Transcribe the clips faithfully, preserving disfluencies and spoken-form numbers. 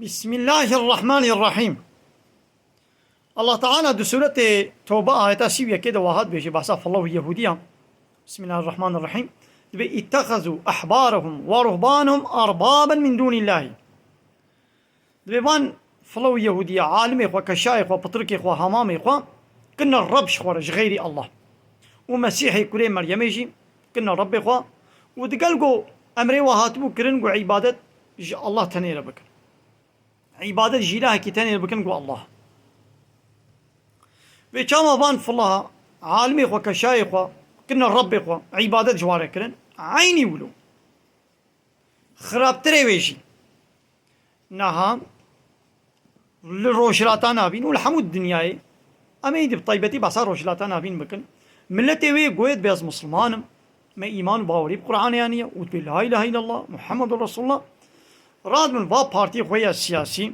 Bismillahirrahmanirrahim. Allah Teala di sûretê Tewbe ayeta sî û yekê de wiha dibêje, behsa fila û Yehûdiyan. Bismillahirrahmanirrahim. Dibê, "İttehazu ahbarahum ve ruhbanahum arbaben min dunillahi." Dibê van fila û Yehûdiya, alimê xwe, keşayê xwe, pitrikê xwe, hamamê xwe, kirine Reb ji xwe re, ji xeyrî Allah. Û Mesîhê kurê Meryemê jî kirine Rebbê xwe. Û digel ku emrê we hatibû kirin ku îbadet ji Allah tenê re bikin. Îbadet ji îlahekî tenê re bikin ku Allah. Vê çawa van fila alimê xwe, keşayê xwe, kirine Rebbê xwe, îbadet ji wan re kirin. Eynî wilo. Xirabtirê wê jî. Niha li Rojhilata Navîn û li hemû dinyayê, em êdî bi taybetî behsa Rojhilata Navîn bikin. Miletê wê goyê dibê ez Misilman im, me îman û bawerî bi Qur'anê aniye û dibê la îlahe îllallah, Muhammedur Resulullah. Radibin va partiyê xwe ya siyasî,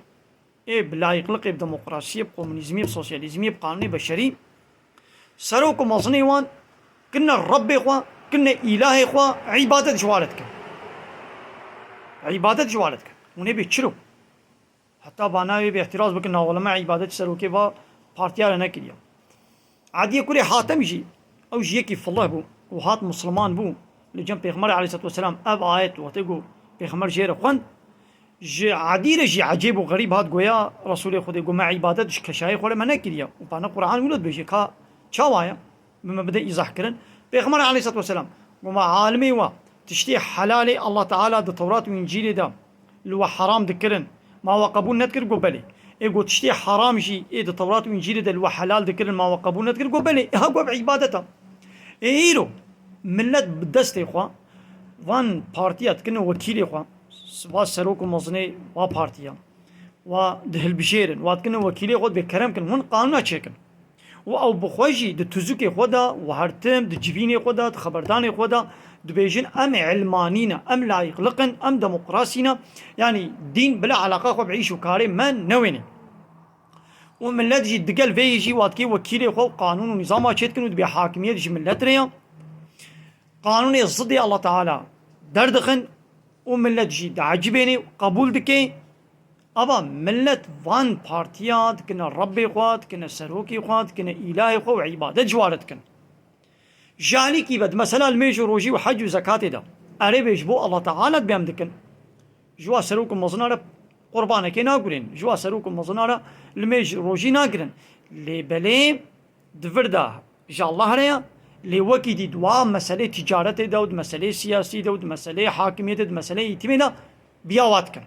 ê bi layîqliqê, bi demokrasiyê, bi komunîzmî, bi sosyalîzmî, bi qanûnê beşerî, serok û mezinê wan kirine Rebbê xwe, kirine îlahê xwe, îbadet ji wan re dikin. Îbadet ji wan re dikin. Hûn ê bê çilo? Heta vana wê bê îhtiraz bikin, na wele me îbadet serokê va partiya re nekiriye. Ediyê kurê Hatem jî, ew jî yekî filih bû û hat Misilman bû, li cem Pêxember aleyhisselatu vesselam ev ayet wextê ku Pêxember jê re xwend, ji Edî re jî ecêb û xerîb hat goya Resûlê Xwedê, got, "Me îbadet ji keşayê xwe re me nekiriye." Û pane Qur'an wilo dibêje, ka çawa ye? Bi me bide îzah kirin. Pêxember aleyhisselatu vesselam got, "Me alimê we tiştê helalê Allah Teala di Tewrat û Încîlê de li we heram dikirin, ma we qebûl nedikir?" Got, "Belê." Ê got, "Tiştê heram jî ê di Tewrat û Încîlê de li we helal dikirin, ma we qebûl nedikir?" Got, "Belê." Ê ha got, "Ev îbadet e." Ê îro millet bi destê xwe van partiya dikine wekîlê xwe, va serok û mezinê va partiya, wa dihilbijêrin, wa dikine wekîlê xwe, dibê kerem kin, hûn qanûna çêkin. Û ew bi xwe jî di tuzukê xwe de, û her tim di civînê xwe de, di xeberdanê xwe de dibêjin, "Em ilmanî ne, em layîqliq in, em demokrasî ne." Yanî dîn bila eleqa xwe bi îş û karê me newênê. Û millet jî digel vê yî jî wa dikê wekîlê xwe û qanûn û nîzama çêdikin û dibê hakimiyet ji millet re ye. Qanûnê zidê Allah Teala derdixin û millet jî diecibênê û qebûl dike. Ava millet van partiya dikine Rebbê xwe, dikine serokê xwe, dikine îlahê xwe û îbadet ji wan re dikin. Ji alîkî ve di mesela limêj û rojî û hec û zekatê de, erê bê ji bo Allah Teala dibê em dikin. Ji wa serok û mezina re qurbanekê nagurên, ji wa serok û mezina re limêj rojî nagirin. Lê belê di vir de ji Allah re ye, lê wekî dî di wa meselê ticaretê de û di meselê siyasî de û di meselê hakimiyetê, di meselê îtîmê de biya wa dikin.